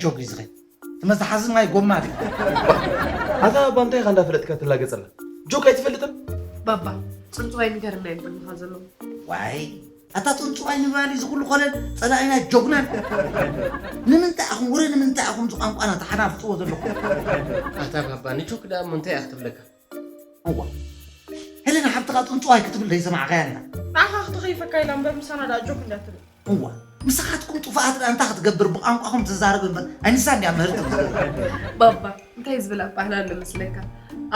ጆግ እዩ ዝኸይድ። እቲ መትሓዚ ማይ ጎማ ድዩ? ኣታ ባባ እንታይ ኢኻ እንዳፈለጥካ ትላገጸላ? ጆክ ኣይትፈልጥን? ባባ፣ ጽንጽዋይ ንገርና ይብሉኻ ዘለዉ። ዋይ፣ ኣታ ጽንጽዋይ ንምባል እዩ ዝኹሉ ኮለል ጸላኢና ጆግናን። ንምንታይ ኣኹም ወረ ንምንታይ ኣኹም ዝቋንቋና ተሓናፍጽዎ ዘለኹም? ኣታ ባባ፣ ንጆክ ደኣ እሞ እንታይ እያ ክትብለካ? እዋ፣ ሄለና ሓብትኻ ጽንጽዋይ ክትብል ዘይሰማዕካያ ኔራ። ንዓኻ ክትኸይፈካ ኢላ እምበር ምሳና ደኣ ጆክ እንዳትብል። እዋ፣ ምሳኻትኩም ጥፉኣት ደኣ እንታይ ክትገብር ብቋንቋኹም ትዛረብ እምበር፣ ኣይ ንሳ እንድያ ምህርቲ ክትገብር። ባባ፣ እንታይ ዝብል ኣባህላ ኣሎ መስለካ?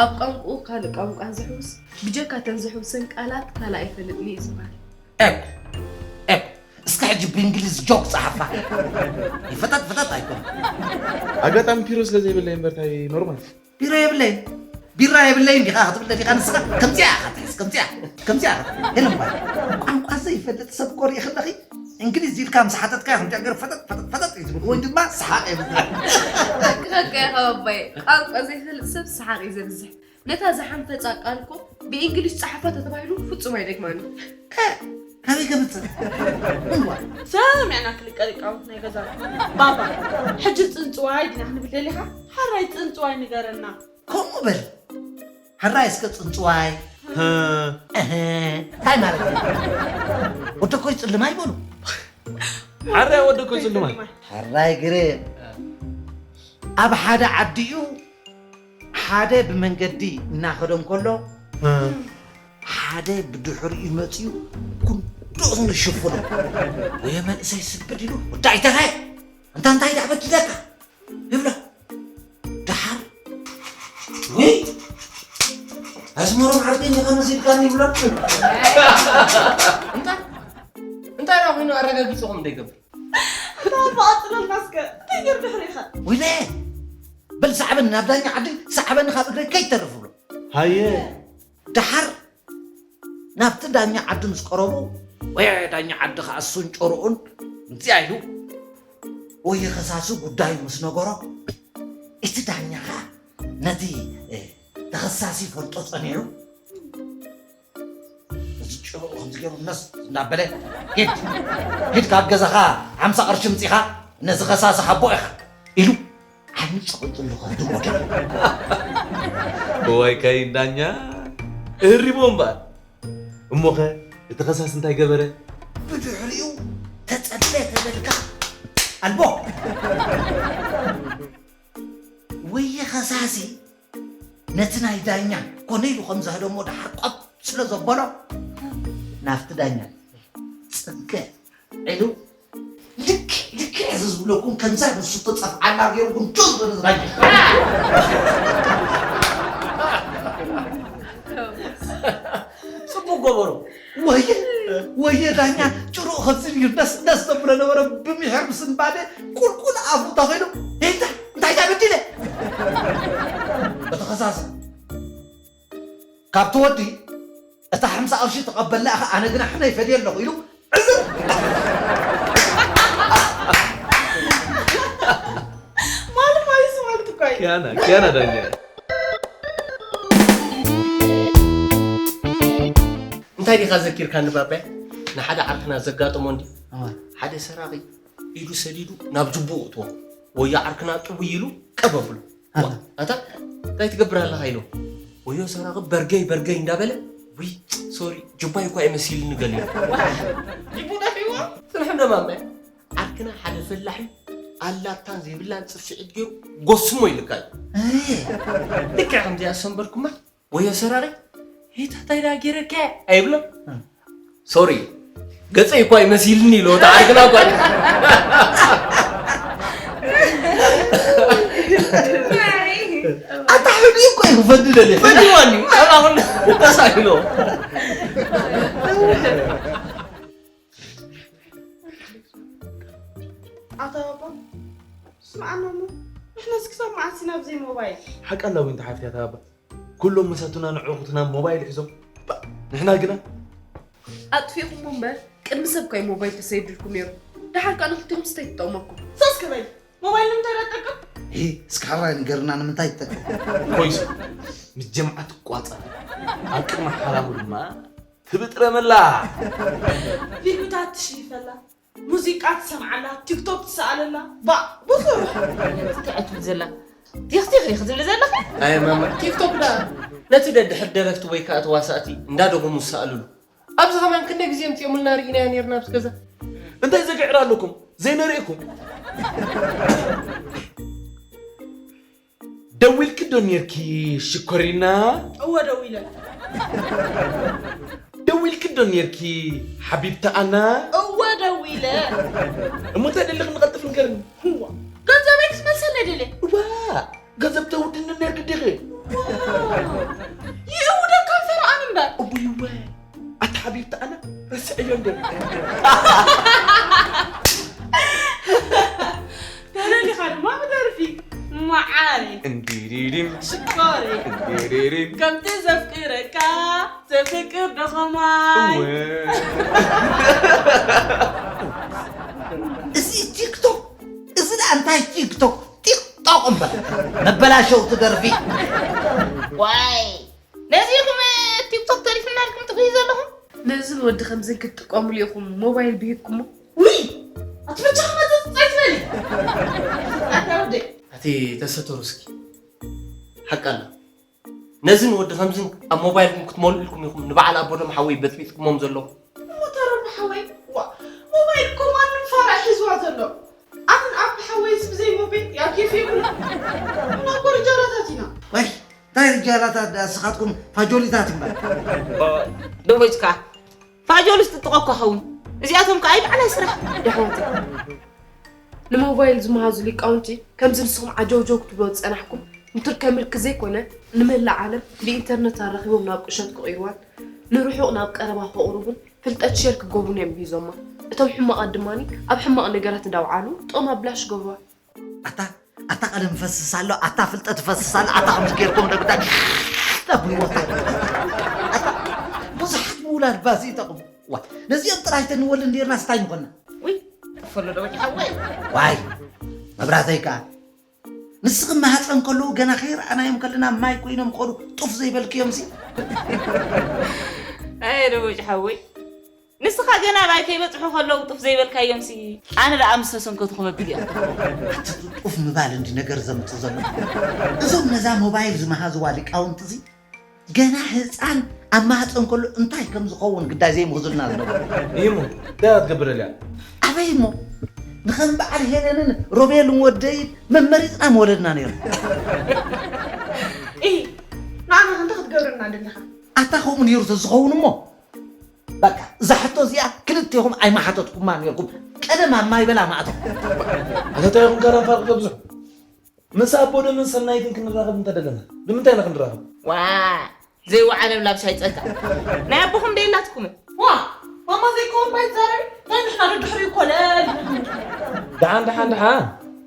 ኣብ ቋንቋኡ ካልእ ቋንቋ ዝሕውስ፣ ብጀካ እተን ዝሕውሰን ቃላት ካልእ ኣይፈልጥን እዩ ዝበሃል። ኤኮ፣ ኤኮ፣ እስከ ሕጂ ብእንግሊዝ ጆክ ጸሓፋ። ይፈጠጥ ፈጠጥ ኣይኮን። ኣጋጣሚ ፒሮ ስለ ዘይብለይ እምበር ታይ ኖርማል። ቢራ የብለይን፣ ቢራ የብለይን ዲኻ ክትብል ደሊኻ ንስኻ? ከምዚኣ ኢኻ ትሕዝ፣ ከምዚኣ፣ ከምዚኣ ኢኻ። ሄለን ባይ፣ ቋንቋ ዘይፈልጥ ሰብ እኮ ርኢኺ ኣለኺ? እንግሊዝ ኢልካ ምስ ሓተትካዮ ከምዚኣ ገይሩ ፈጠጥ፣ ፈጠጥ፣ ፈጠጥ እዩ ዝብል። ወይ ድማ ሰሓቕ የብዝሕ። ሓቅኻ እኮ ኢኻ ባባይ። ቋንቋ ዘይፈልጥ ሰብ ሰሓቕ እዩ ዘብዝሕ። ነታ ዝሓንፈጻ ቃል እኮ ብእንግሊዝ ጸሓፋ ተተባሂሉ ፍጹም ኣይደግማን እዩ። ከ-፣ ካበይ ከምጽእ? እዋ። ሰሚዕና ክልቀ ሊቃውንት ናይ ገዛ። ባባ፣ ሕጂ ጽንጽዋይ ዲና ክንብል ደሊኻ? ሓራይ ጽንጽዋይ ንገረና። ከምኡ በል። ሕራይ እስከ ጽንጽዋይ። ህ። እህ፣ እንታይ ማለት እዩ? ወደኮይ ጽልማይ በሉ። ሓራይ ወደኮይ ጽልማይ። ሕራይ ግርም። ኣብ ሓደ ዓዲ እዩ፣ ሓደ ብመንገዲ እናኸደ እንከሎ፣ ህ። ሓደ ብድሕሪኡ መጺኡ ኩንዶ ዝንሽፍሎ። ወየ መንእሰይ ስብድ ኢሉ፣ "ወዲ ኣይተኻየ፣ ኣንታ እንታይ ደኣ በዲለካ?" ይብሎ። ደሓር፣ "ውይ፣ ኣስመሮም ዓርከይ እንዲኻ መሲልካኒ" ይብሎ። እንታይ? እንታይ ደኣ ኮይኑ ኣረጋጊጽኹም ደይገብር? ኣታ ባባ፣ ቀጽለልና እስከ። እንታይ ገይሩ ድሕሪኻ? ወይለ፣ በል ሰዕበኒ ናብ ዳኛ ዓዲ፣ ሰዕበኒ ካብ እግረይ ከይተርፍ ብሎ። ሃየ። ደሓር ናብቲ ዳኛ ዓዲ ምስ ቀረቡ፣ ወየ ዳኛ ዓዲ ኸዓ እሱን ጭርኡን እንታይ ኢሉ፣ ወየ ኸሳሲ ጉዳዩ ምስ ነገሮ፣ እቲ ዳኛ ኸዓ ነቲ፣ እ፣ ተኸሳሲ ይፈልጦ ጸኒሑ፣ እዚ ጭርኡ ከምዚ ገይሩ ነስ እናበለ፣ "ሂድ፣ ሂድ ካብ ገዛኻ ሓምሳ ቅርሺ ምጺኻ ነዚ ኸሳሲ ሃቦ ኢኻ" ኢሉ ዓይኑ ጸቒጡሉ ከድሞ ደለ። እዋይ ካይን ዳኛ፣ እህሪሞ እምበኣር። እሞኸ እቲ ኸሳሲ እንታይ ገበረ? ብድሕሪኡ ተጸበ ተበልካ ኣልቦ። ወየ ኸሳሲ ነቲ ናይ ዳኛ ኮነ ኢሉ ከም ዘህደሞ ደሓር ቆብ ስለ ዘበሎ፣ ናብቲ ዳኛ ጽግዕ ኢሉ፣ ልክዕ፣ ልክዕ እዚ ዝብለኩም ከምዛ ንሱ ተጸፍዓላ ገይሩ ግን ዶ ዝበለ ዝራኛ። ጽቡቕ ገበሮ። ወየ፣ ወየ ዳኛ፣ ጭሩቕ ከምዚ ኢሉ ደስ፣ ደስ ዘብሎ ነበረ፣ ብምሒር ምስንባደ ቁልቁል ኣፉ ተኺሉ፣ "እንታይ፣ እንታይ ተበዲለ?" እቲ ኸሳሲ ካብቲ ወዲ እታ ሓምሳ ቅርሺ ተቐበልና ኢኻ፣ ኣነ ግና ሕነ ይፈድየ ኣለኹ ኢሉ ዕዝር። ማለት ማለት ማለት እኮ እዩ። ኪያና፣ ኪያና ዳኛ። እንታይ ዲኻ ዘኪርካኒ ባባይ? ንሓደ ዓርክና ዘጋጠሞ እንዲ። ኣዋ። ሓደ ሰራቒ ኢዱ ሰዲዱ ናብ ጅቡኡ እትዎ። ወዮ ዓርክና ጥውይ ኢሉ ቀብ ኣብሎ። ኣታ። ኣታ፣ እንታይ ትገብር ኣለኻ ኢሉ። ወዮ ሰራቒ በርገይ በርገይ እንዳበለ፣ "ውይ፣ ሶሪ፣ ጅባይ እኳ ይመሲልኒ" ገሊሉ። ጅቡ ጠፊእዎ? ጽንሑ ደማመ። ዓርክና ሓደ ፈላሒ ኣላታን ዘይብላን ጽፍዒት ገይሩ ጎስሞ ኢልካ እዩ። እይ። ልክዕ ከምዚኣ ሰንበርኩማ። ወዮ ሰራቒ፣ "ሄታ እንታይ ደኣ ገይረካ?" ኣይብሎ። እም። ሶሪ፣ ገጸይ እኳ ይመሲልኒ ኢሎ፣ እታ ዓርክና እኳ። ኣታ ሕልሚ እኮ እዩ ክፈዲ ደልየ። ፈዲዋኒ፣ ኣላ ኹሉ ተሳኢሎ። ኣታ ባባ፣ ስምዓና እሞ፣ ንሕናስ ክሳብ መዓስ ኢና ብዘይ ሞባይል? ሓቂ ኣላ ዊንታ ሓፍቲ ኣታ ባባ። ኩሎም መሳቱና ንዕቑትና ሞባይል ሒዞም። ባ-፣ ንሕና ግና ኣጥፊእኹሞ እምበር፣ ቅድሚ ሰብ እኳ እዩ ሞባይል ተሰይዱልኩም ነይሩ። ደሓር ከኣ ንኽልቲኹም እንታይ ትጠቕመኩም? ሰስ ክበል። ሞባይል ንምንታይ ደኣ ትጠቅም? ሂ፣ እስኪ ሓራይ ንገርና ንምንታይ ትጠቅም? ኮይሱ፣ ምስ ጀምዓ ትቋጸር። ኣብ ቅድሚ ሓራሙ ድማ ትብጥረመላ። ፊልምታት ትሽይፈላ። ሙዚቃ ትሰምዓላ፣ ቲክቶክ ትሰኣለላ። ባ ብዙሕ እንታይ ትብል ዘላ? ቲኽቲኽ ኢኺ ትብሊ ዘለኺ? ኣይ ማማ፣ ቲክቶክ ዳ ነቲ ደድሕር ደረፍቲ ወይ ከዓ ተዋሳእቲ እንዳደጉሙ ዝሰኣልሉ። ኣብዚ ከማን ክንደይ ግዜ ምፅኦምልና ርኢናዮ ነይርና ኣብዚ ገዛ። እንታይ ዘግዕር ኣለኩም ዘይነርእኩም? ደዊልኪ ዶ ኔርኪ ሽኮሪና? እወ ደዊለ። ደዊልኪ ዶ ኔርኪ ሓቢብቲ ኣና? እወ ደዊለ። እሞ እንታይ ደለኺ ንቐልጥፍ ንገርኒ? እዋ ገንዘበይ ክትመልሰለይ ደልየ። እዋ ገንዘብ ተውድኒ ኔርኪ ዲኺ? ይእውደካ ፈርዖን እምበር። እውይ እወ ኣታ ሓቢብቲ ኣና ረስዐዮ እንደ ተደሊኻ ድማ ብደርፊ መዓረይ እንዲሪሪም ሽኮረይ እንዲሪሪም ከምቲ ዘፍቅረካ ዘፍቅር ደኸማይ እወ እዚ ቲክቶክ እዚ ደኣ እንታይ ቲክቶክ ቲክቶክ እምበር መበላሸው ትደርፊ ዋይ ነዚኹም ቲክቶክ ተሪፍና ኢልኩም ትኽዩ ዘለኹም ነዝን ወዲ ከምዝን ክትጥቀሙሉ ኢኹም ሞባይል ብሂግኩሞ ውይ ኣትፈቻ መዘፅፃይ ትበሊ ኣታ ወደይ ኣቲ ተሰተሩ እስኪ ሓቃና ነዝን ወዲ ከምዝን ኣብ ሞባይልኩም ክትመልኡ ኢልኩም ኢኹም ንበዓል ኣቦዶም ሓወይ በጥቢጥኩሞም ዘለኹም እሞ ተረቡ ሓወይ ዋ ሞባይል እኮ ማንም ፋራ ሒዝዋ ዘሎ ኣምን ኣብ ሓወይስ ብዘይ ሞባይል ያ ኬፍ የብሉ እና እኮ ርጃላታት ኢና ወይ እንታይ ርጃላታት ደኣ ንስኻትኩም ፋጆሊታት እምበር ደቦጭካ ፋጆልስ ጥጥቖ እኮ ኸውን እዚኣቶም ከኣ ይበዕላይ ስራሕ ደሕወት ንሞባይል ዝመሃዙ ሊቃውንቲ ከምዚ ንስኹም ዓጀውጀው ክትብሎ ዝጸናሕኩም ንትርከ ምልኪ ዘይኮነ ንመላእ ዓለም ብኢንተርነት ኣራኺቦም ናብ ቁሸት ክቕይርዋን ንርሑቕ ናብ ቀረባ ከቕርቡን ፍልጠት ሸር ክገብሩን እዮም ምሂዞማ። እቶም ሕማቓት ድማ ኣብ ሕማቕ ነገራት እንዳውዓሉ ጥቕሚ ኣብ ብላሽ ይገብሩዋ። ኣታ ኣታ ቀለም ይፈስስ ኣሎ ኣታ ፍልጠት ይፈስስ ኣሎ ኣታ ከምዚ ጌርኩም ዶ ግዳ ጠብይዎ ኣታ ብዙሓት ምውላድ ባዚ ይጠቕሙ ዋ ነዚኦም ጥራይ ተንወልድ እንዲርና ስታይ ምኾና ውይ ፈሎ ዶ ወዲ ሓወይ ዋይ መብራተይ ከኣ ንስኺ ማህፀን ከለዉ ገና ከይረኣናዮም ከለና ማይ ኮይኖም ከዱ ጡፍ ዘይበልክዮም ሲ ኣየ ዶ ወዲ ሓወይ ንስኻ ገና ኣባይ ከይበጽሑ ከለዉ ጡፍ ዘይበልካዮምሲ ኣነ ደኣ ምስ ተሰንከትኹ መቢል እየ ክተኽቦ። ኣቲ ጡፍ ምባል እንዲ ነገር ዘምጽእ ዘሎ። እዞም ነዛ ሞባይል ዝመሃዝዋ ሊቃውንትዚ ገና ህጻን ኣብ ማህጸን ከሎ እንታይ ከም ዝኸውን ግዳይ ዘይምህዙልና ዝነበሩ። እሞ እንታይ ክትገብረልያ? ኣበይ እሞ ንኸም በዓል ሄለንን ሮቤልን ወደይ መመሪጽና ምወለድና ነይሩ። ኢሂ ንዓና ከ እንታይ ክትገብረልና ደሊኻ? ኣታ ከምኡ ነይሩ ተዝኸውን እሞ በቃ እዛ ሕቶ እዚኣ ክልቴኹም ኣይምሓተትኩማ ነርኩም ቀደም ኣብ ማይ በላ ማእቶ ኣታ እንታይ ኢኹም ካራ ፋርቅ ተብዝሑ ምስ ኣቦ ደምን ሰናይትን ክንራኸብ እንተደለና ብምንታይ ኢና ክንራኸብ ዋ ዘይወዓለ ብላብሻ ይፀጋ ናይ ኣቦኹም ደየላትኩምን ዋ ማማ ዘይከውን ባይ ትዛረቢ ናይ ንሕና ደድሕሪኡ ኮለል ደሓን ደሓን ደሓን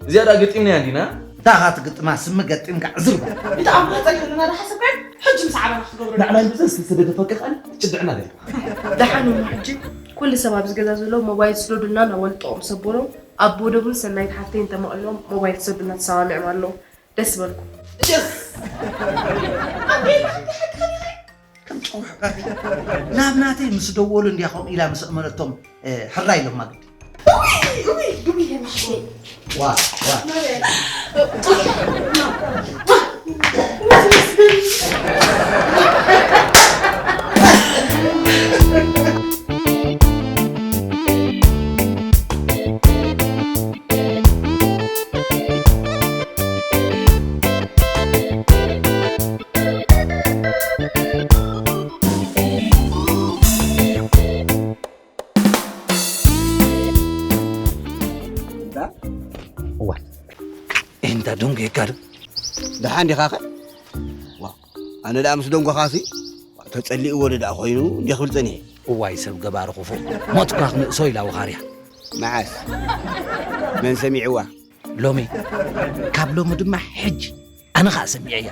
እዚኣ ደኣ ገጢምናያ እንዲና እንታይ ኻት ግጥማ ስሚ ገጢምካ ዕዝር በል። እቲ ኣብ ማህፀን ከለና ዝሓሰብካዮ ሕጂ ምስ ዓበና ክትገብሮ ንዓና እዩ ብዘይ ስልሲ ደገፈካ ቃል ትጭድዕና ደልካ። ደሓን እሞ ሕጂ ኩሉ ሰብ ኣብዚ ገዛ ዘሎ ሞባይል ስደዱልና እናበሉ ጥቕኦም ሰበሮም ኣብ ቦደቡን ሰናይት ሓፍተይ እንተመቒሎም ሞባይል ክሰዱልና ተሰማሚዖም ኣለዉ። ደስ በልኩም። ከም ጨውሕካ ናብ ናተይ ምስ ደወሉ እንድያ ከምኡ ኢላ ምስ እመነቶም ሕራይ ኢሎማ ግዲ እዋ እንታ ደንጎየካ ዶ ደሓን ዲኻኸ ኣነ ደኣ ምስ ደንጎኻሲ ተጸሊእዎ ዶ ደኣ ኮይኑ እንዲ ክብል ጸኒሐ እዋይ ሰብ ገባሪ ክፉእ ሞትኳ ክንእሶ ኢላ ወኻርያ መዓስ መን ሰሚዕዋ ሎሚ ካብ ሎሚ ድማ ሕጂ ኣነ ኸዓ ሰሚዐያ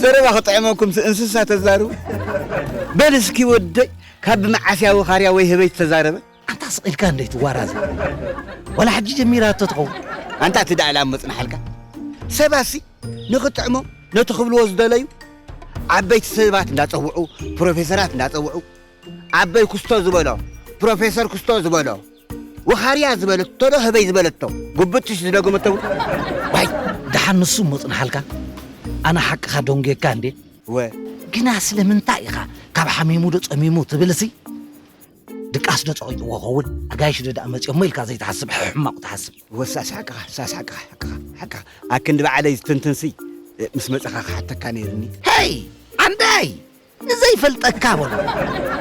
ዘረባ ክጥዕመኩም እንስሳ ተዛርቡ በል እስኪ ወደይ ካብ ብመዓስያ ወኻርያ ወይ ህበይ ተዛረበ ኣንታ ስቕ ኢልካ እንዶ ይትዋራዘ ዋላ ሕጂ ጀሚራቶ ትኸውን ኣንታ እቲ ደኣ ላም መጽናሓልካ ሰባሲ ንኽጥዕሞም ነቲ ክብልዎ ዝደለዩ ዓበይቲ ሰባት እንዳጸውዑ ፕሮፌሰራት እንዳጸውዑ ኣበይ ክስቶ ዝበሎ፣ ፕሮፌሰር ክስቶ ዝበሎ፣ ወኻርያ ዝበለቶ ዶ ህበይ ዝበለቶ፣ ጉብጥሽ ዝደገመቶ። ዋይ፣ ደሓን ንሱ እሞ ጽንሓልካ። ኣነ ሓቅኻ ደንጉየካ እንዴ? ወ ግና ስለምንታይ ኢኻ ካብ ሓሚሙ ዶ ጸሚሙ ትብልሲ? ድቃስ ዶ ጸቒጥዎ ኸውን? ኣጋይሽ ዶ ደኣ መጺኦሞ ኢልካ ዘይትሓስብ ሕማቕ ትሓስብ። ወሳስ ሓቅኻ፣ ሳስ ሓቅኻ፣ ሓቅኻ፣ ሓቅኻ። ኣክንዲ ባዕለይ ዝትንትንሲ፣ ምስ መጸኻ ክሓተካ ነይርኒ። ሄይ! ዓንዳይ! ንዘይፈልጠካ በሎ።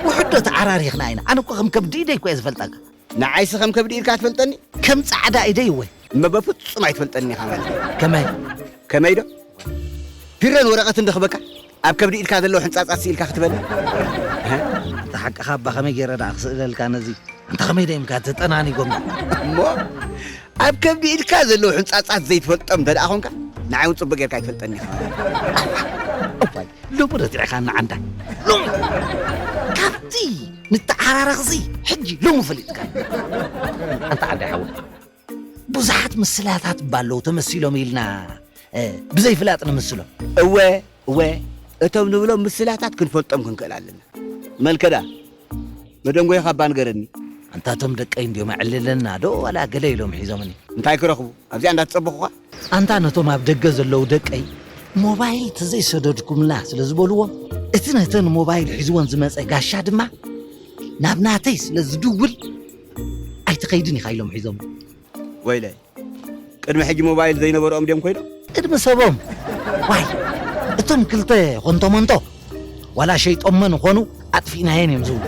ውሑድ ዶ ተዓራሪኽና ኢና? ኣነ እኮ ከም ከብዲ ኢደይ እኮ እየ ዝፈልጠካ። ንዓይሲ ከም ከብዲ ኢድካ ትፈልጠኒ? ከም ጻዕዳ ኢደይ እወ። እመ በፍጹም ኣይትፈልጠኒ ኢኻ ማለት እዩ። ከመይ? ከመይ ዶ? ቢሮን ወረቐትን ዶ ክበካ? ኣብ ከብዲ ኢድካ ዘለዉ ሕንጻጻት ስኢልካ ክትበኒ? ኣንታ ሓቅኻ እባ ከመይ ገይረ ደኣ ክስእለልካ ነዚ? ኣንታ ከመይ ዶ ኢምካ ተጠናኒጎም? እሞ ኣብ ከብዲ ኢድካ ዘለዉ ሕንጻጻት ዘይትፈልጦም እንተ ደኣ ኾንካ፣ ንዓይ እውን ጽቡቕ ጌርካ ኣይትፈልጠኒ ኢኻ። እዋይ፣ ሎሚ ረቲዕኻኒ ዓንዳይ። ሎሚ ካብቲ ንተዓራረኽሲ ሕጂ ሎሚ ፈሊጥካ። ኣንታ ዓንዳይ ሓወይ፣ ብዙሓት ምስላታት እባ ኣለዉ ተመሲሎም ኢልና፣ እ፣ ብዘይፍላጥ ንምስሎም። እወ፣ እወ፣ እቶም ንብሎም ምስላታት ክንፈልጦም ክንክእል ኣለና። መልከዳ፣ መደንጎይኻ እባ ንገረኒ። ኣንታ እቶም ደቀይ እንድዮም ኣዕልለና ዶ ዋላ ገለ ኢሎም ሒዞምኒ? እንታይ ክረኽቡ? ኣብዚኣ እንዳተጸበኹኻ? ኣንታ ነቶም ኣብ ደገ ዘለዉ ደቀይ ሞባይል ተዘይሰደድኩምልና ስለ ዝበልዎም፣ እቲ ነተን ሞባይል ሒዝወን ዝመጸ ጋሻ ድማ ናብ ናተይ ስለ ዝድውል ኣይትኸይድን ኢኻ ኢሎም ሒዞም። ወይለይ፣ ቅድሚ ሕጂ ሞባይል ዘይነበርኦም ድዮም ኮይኖም? ቅድሚ ሰቦም። ዋይ፣ እቶም ክልተ ኾንቶሞንቶ ዋላ ሸይጦመን ኾኑ ኣጥፊእናየን እዮም ዝብሉ።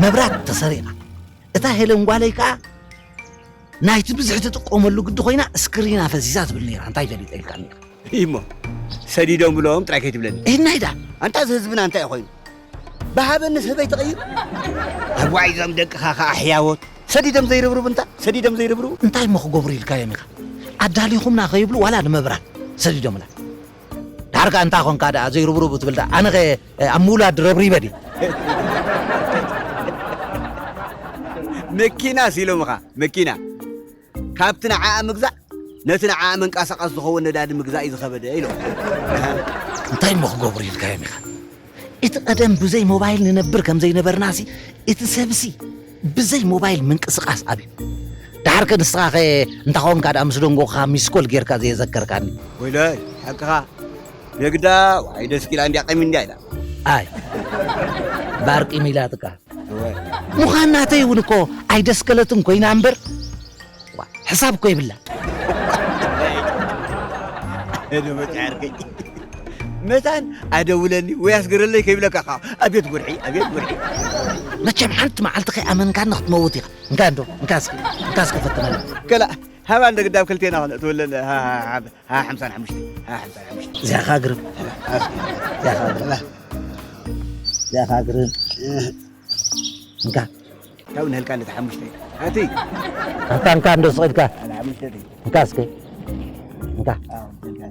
መብራት ተሰሪቓ። እታ ሄለን ጓለይ ከኣ ናይቲ ብዝሒ ትጥቀመሉ ግዲ ኮይና ስክሪና ፈሲሳ ትብል ነይራ። እንታይ ፈሊጠ ኢልካኒ ኢኻ። እሞ ሰዲዶም ብሎም ጥራይ ከይትብለኒ። እህናይ ዳ። ኣንታ እዚ ህዝብና እንታይ ኮይኑ? ብሃበኒ ሰበይ ተቐይሩ። ኣብ ዋዒዞም ደቅኻ ኸዓ ሕያዎት። ሰዲዶም ዘይርብርቡ እንታ፣ ሰዲዶም ዘይርብርቡ። እንታይ እሞ ክገብሩ ኢልካዮም ኢኻ? ኣዳሊኹምና ከይብሉ ዋላ ንመብራት ሰዲዶምና። ዳርጋ እንታይ ኾንካ ደኣ ዘይርብርቡ ትብል ደኣ? ኣነ ኸ ኣብ ምውላድ ረብሪበ ድየ? መኪና ሲሎምኻ፣ መኪና። ካብቲ ንዓኣ ምግዛእ፣ ነቲ ንዓኣ መንቀሳቐሲ ዝኸውን ነዳዲ ምግዛእ እዩ ዝኸበደ ኢሎም። እንታይ እሞ ክገብሩ ኢልካዮም ኢኻ? እቲ ቀደም ብዘይ ሞባይል ንነብር ከም ዘይነበርናሲ፣ እቲ ሰብሲ ብዘይ ሞባይል ምንቅስቓስ ኣብዩ። ደሓርከ ንስኻኸ እንታኾንካ ደኣ ምስ ደንጎኻ ሚስኮል ጌርካ ዘየዘከርካኒ? ወይለይ፣ ሓቅኻ። ነግዳ ዋይ ደስ ኪላ እንድያ ቀሚ እንድያ ኢላ። ኣይ፣ ባርቂ ሚላትካ። እወ። ምዃን ናተይ እውን እኮ ኣይደስከለትን ኮይና እምበር፣ ዋ፣ ሕሳብ እኮ ይብላ። እዶ መጽዓርከይ። መታን ኣደውለኒ ወይ ኣስገረለይ ከይብለካ ኸዓ፣ ኣቤት ጉርሒ፣ ኣቤት ጉርሒ። መቸም ሓንቲ መዓልቲ ከይኣመንካኒ ክትመውት ኢኻ። እንካ እንዶ፣ እንካ እስኪ፣ እንካ እስኪ ፈትነና። ከላ፣ ሃባ እንደ ግዳብ ክልቴና ኾነ፣ ትውለለ፣ ሃ፣ ሃ፣ ሃ፣ ሃ፣ ሓምሳን ሓሙሽተ፣ ሃ፣ ሓምሳን ሓሙሽተ። እዚኣ ኸዓ ግርም። እዚኣ ኸዓ ግርም። እዚኣ ኸዓ ግርም። እንካ። ያው ንህልካ እንደ ሓሙሽተ። ኣቲ። ኣታ እንካ እንዶ ስቕ ኢልካ። ኣነ ሓሙሽተ። እንካ እስኪ። እንካ። ኣዎ፣ እንካ።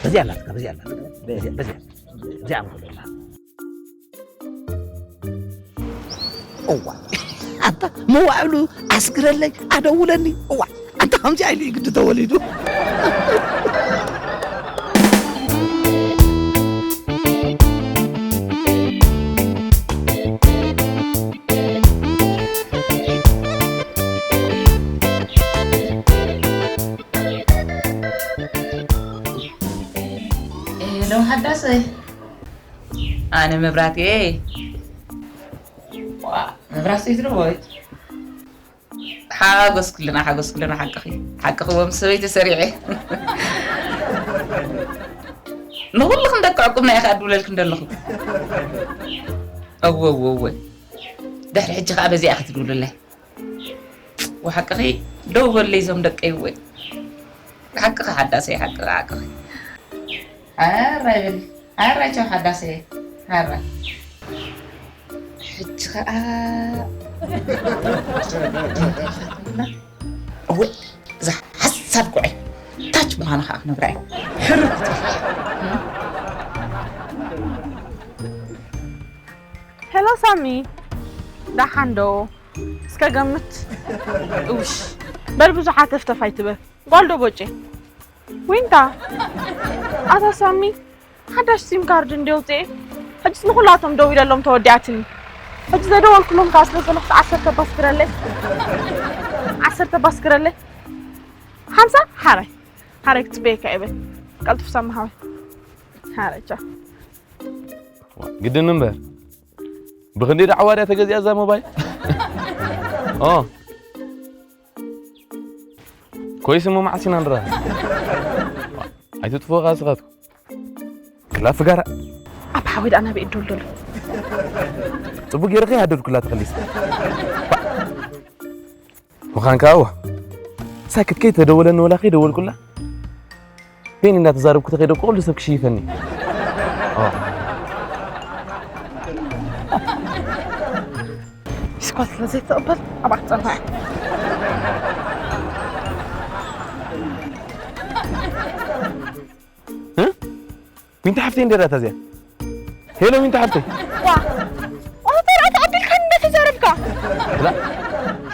በዚኣ ኣላትካ፣ በዚኣ ኣላትካ። በዚኣ፣ በዚኣ። እዚኣ እንኮ ደላ። እዋ። ኣታ መዋዕሉ ኣስግረለይ፣ ኣደውለኒ። እዋ። ኣታ ከምዚ ኢሉ እዩ ግዲ ተወሊዱ። ሄሎ ሓዳሰይ፣ ኣነ መብራቴ። ዋ፣ መብራቴ ትድወይ? ሓጎስ ኩልና፣ ሓጎስ ኩልና። ሓቅኺ፣ ሓቅኺ፣ ወም ሰበይቲ ሰሪዐ። ንኹልኽን ደቂ ዕቁብና ኢኻ እድውለልክን ዘለኹ። እወ፣ እወ፣ እወ። ድሕሪ ሕጂ ኸዓ በዚኣ ኢኺ ትድውልለይ። ወሓቅኺ፣ ደው በለይ ዞም ደቀይ እወ። ሓቅኺ ሓዳሰይ፣ ሓቅኺ፣ ሓቅኺ። ሓራይ በሊ፣ ሓራይ ቻው ሓዳሰይ፣ ሓራይ። ሕጂ ኸዓ እወ፣ እዛ ሓሳድ ጉዐ ታች ምዃና ኸዓ ክነግራ እየ። ሕርር ክትብል። ሄሎ ሳሚ፣ ደሓን ዶ? እስከ ገምት። እውሽ፣ በል ብዙሕ ሃተፍተፍ ኣይትበል። ጓል ዶ ቦጬ? ዊንታ፣ ኣታ ሳሚ፣ ሓዳሽ ሲም ካርድ እንዲ ኣውፅኤ፣ ሕጅስ ንኹላቶም ደዊለሎም ተወዲኣትኒ። ሕጂ ዘደወልኩሎም ከዓ ስለ ዘለኹ ዓሰርተ ባስክረለይ። ዓሰርተ ባስክረለይ። ሓምሳ ሓራይ። ሓራይ ክጽበየካ ይብል። ቀልጥፍ ሳሚ ሓወይ። ሓራይ ቻው። ግድን እምበር። ብኽንደይ ደዓዋ ድያ ተገዚኣ እዛ ሞባይል? ኦ። ኮይስ እሞ መዓስ ኢና ንራኸብ? ኣይትጥፍኡ ኸዓ ስኻትኩም። ክላ ፍጋራ። ኣብ ሓወይ ደኣ ናበይ እድውልደሉ? ጽቡቅ ገይረ ከይሃደድኩላ ተኸሊሰ። ምዃን ከኣ እዋ። ሳክት ከይተደወለኒ ወላ ከይደወልኩላ። በይኒ እንዳተዛረብኩ ተኸይደ እኮ ኩሉ ሰብ ክሽይፈኒ። ኦ። ስኳት ስለ ዘይትቕበል ኣብኣ ክትጸንሖ እያ። እ? ዊንቲ ሓፍተይ እንዴ ዳታ እዚኣ? ሄሎ ዊንቲ ሓፍተይ። ዋ፣ ኦተር ኣታ ኣቢልካ እንዳተዛረብካ። ብላ፣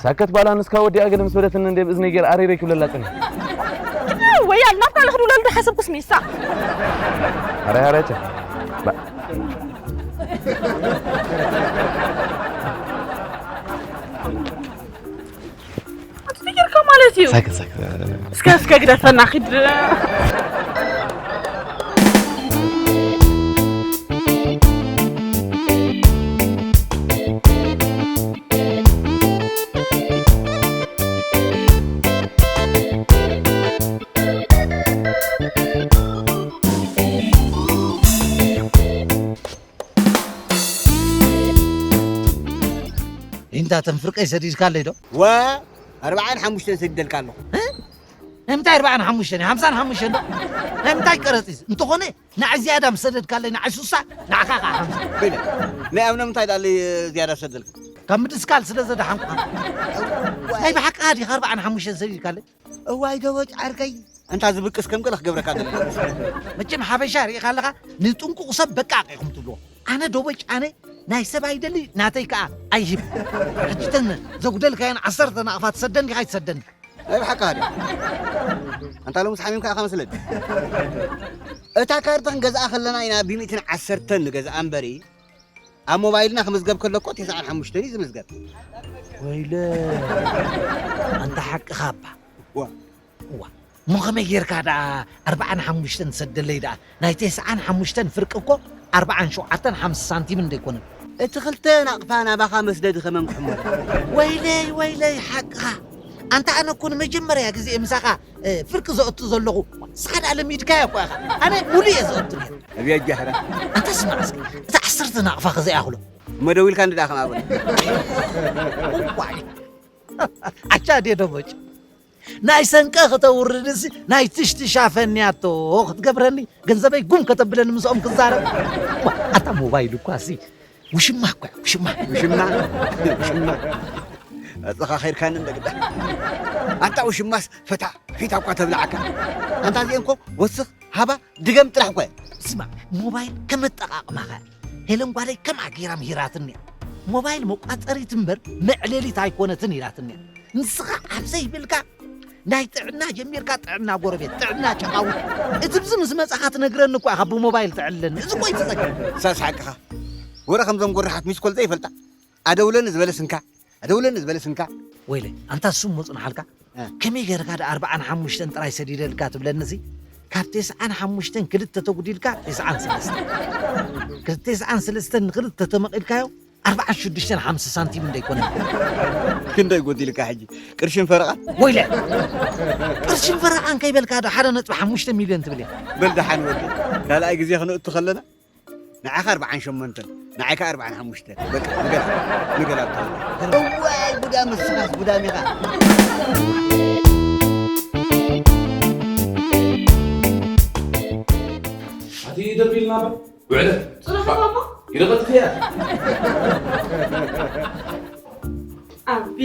ሳከት ባላ ንስካ ወዲኣ ገለ ምስ በለትኒ እንዴ ብእዝነይ ገይር ኣሬረይ ክብለላ ጸኒሐ። ወያል ናብካ ልኽድ ውለሉ ሓሰብኩስ ሚሳ። ኣረ ኣረ ቸ። ባ- ኣትፍቅርካ ማለት እዩ። ሳክ ሳክ። እስከ እስከ ግደፈና ኪድ። ኢንታ ተን ፍርቀይ ሰዲድካለይ ዶ? ወ ኣርባዓን ሓሙሽተን ሰዲደልካ ኣለኹ። እ? ናይ ምንታይ ኣርባዓን ሓሙሽተን? ሓምሳን ሓሙሽተን ዶ? ናይ ምንታይ ቀረጺስ? እንተኾነ ንዓይ ዝያዳ ምስ ሰደድካለይ ንዓይ ሱሳ፣ ንዓኻ ኸዓ ሓምሳ። ኮይነ፣ ናይ ኣብ ንምንታይ ደኣ ዝያዳ ሰደልካ? ካብ ምድስካል ስለ ዘድሓንኩኻ። እዋይ። ናይ ብሓቂ ዲኻ ኣርባዓን ሓሙሽተን ሰዲድካለይ? እዋይ ደቦጭ ዓርከይ፣ ኣንታ ዝብቅስ ከም ገለ ክገብረካ ደሊ። መቸም ሓበሻ ርኢኻ ኣለኻ፣ ንጥንቁቕ ሰብ በቃ ኢኹም ትብልዎ። ኣነ ደቦጭ ኣነ ናይ ሰብ ኣይደሊ፣ ናተይ ከኣ ኣይህብ። ሕጂ ተን ዘጉደልካየን ዓሰርተ ናቕፋ ትሰደኒ ዲኻ ኣይትሰደኒ? ናይ ብሓቂ ሃደ። ኣንታ ሎምስ ሓሚምካ ኢኻ መስለኒ። እታ ካርድ ክንገዝኣ ከለና ኢና ብሚእትን ዓሰርተን ንገዝኣ እምበሪ፣ ኣብ ሞባይልና ክምዝገብ ከሎ እኮ ተስዓን ሓሙሽተን እዩ ዝምዝገብ። ወይለ፣ ኣንታ ሓቅኻ እባ። ዋ። እዋ፣ እሞ ከመይ ጌርካ ደኣ ኣርብዓን ሓሙሽተን ትሰደለይ ደኣ? ናይ ተስዓን ሓሙሽተን ፍርቂ እኮ ኣርብዓን ሸውዓተን ሓምሳ ሳንቲምን ደይኮነን። እቲ ክልተ ናቕፋ ናባኻ መስደዲ ከመን ክሕመሉ? ወይለይ፣ ወይለይ፣ ሓቅኻ። ኣንታ ኣነ እኮ ንመጀመርያ ግዜ ምሳኻ፣ እ፣ ፍርቂ ዘእቱ ዘለኹ። ንስኻ ደኣ ለሚድካዮ እኮ ኢኻ። ኣነ ሙሉእ እየ ዘእቱ ነይረ። ኣብያ ጃህራ። ኣንታ ስማዕ እስኪ፣ እቲ ዓሰርተ ናቕፋ ከ ዘይኣኽሎ? እሞ ደዊልካ እንድኣ ከም ኣበል። እዋይ። ኣቻ ድየ ደቦጭ? ናይ ሰንቀ ከተውርድሲ ናይ ትሽትሻ ፈንያቶ ክትገብረኒ፣ ገንዘበይ ጉም ከተብለኒ ምስኦም ክዛረብ። ዋ፣ ኣታ ሞባይል እኳ ሲ ውሽማ እኳ እያ፣ ውሽማ። ውሽማ? ውሽማ? ኣጽኻ ኸይድካኒ እንደ ግዳ። ኣንታ ውሽማስ ፈታ ፊታ እኳ ተብልዓካ። ኣንታ እዚኤን እኮ ወስኽ ሃባ ድገም ጥራሕ እኮ እየን። ስማ፣ ሞባይል ከም ኣጠቓቕማኻ እያ። ሄለን ጓለይ ከምኣ ገይራ ምሂራትኒ እያ። ሞባይል መቋጸሪት እምበር መዕለሊት ኣይኮነትን ኢላትኒ እያ። ንስኻ ኣብ ዘይብልካ ናይ ጥዕና ጀሚርካ ጥዕና ጎረቤት፣ ጥዕና ጨቓዊት። እቲ ብዚ ምስ መጻኻ ትነግረኒ እኮ ኢኻ ብሞባይል ተዕልለኒ። እዚ እኮ እዩ እቲ ጸገም። ሳስ ሓቅኻ። ወረ ከምዞም ጎራሓት ሚስኮል ዘይፈልጣ። ኣደውለኒ ዝበለ ስንካ፣ ኣደውለኒ ዝበለ ስንካ። ወይለ፣ ኣንታ እሱ እሞ ጽንሓልካ። እ። ከመይ ጌርካ ደኣ ኣርብዓን ሓሙሽተን ጥራይ ሰዲደልካ ትብለኒ እዚ? ካብ ተስዓን ሓሙሽተን ክልተ ተጉዲልካ ተስዓን ሰለስተን። ካብ ተስዓን ሰለስተን ንክልተ ተመቒልካዮ ኣርብዓን ሽዱሽተን ሓምሳ ሳንቲም እንደይኮነ። ክንደይ ጎዲልካ ሕጂ? ቅርሽን ፈረቓን? ወይለ! ቅርሽን ፈረቓን ከይበልካ ዶ ሓደ ነጥቢ ሓሙሽተ ሚልዮን ትብል እያ? በል ደሓን ወዲ፣ ካልኣይ ግዜ ክንእቱ ከለና ንዓኻ ኣርብዓን ሸሞንተን፣ ንዓይካ ኣርብዓን ሓሙሽተን። በቃ፣ ንገላ፣ ንገላ ብትኽክል። እዋይ፣ ጉዳም እስኻስ ጉዳም ኢኻ። ኣቲ ደቢልና በል፣ ውዕለት። ጽናሕ ባባ። ይደቐጥኽያ። ኣቢ።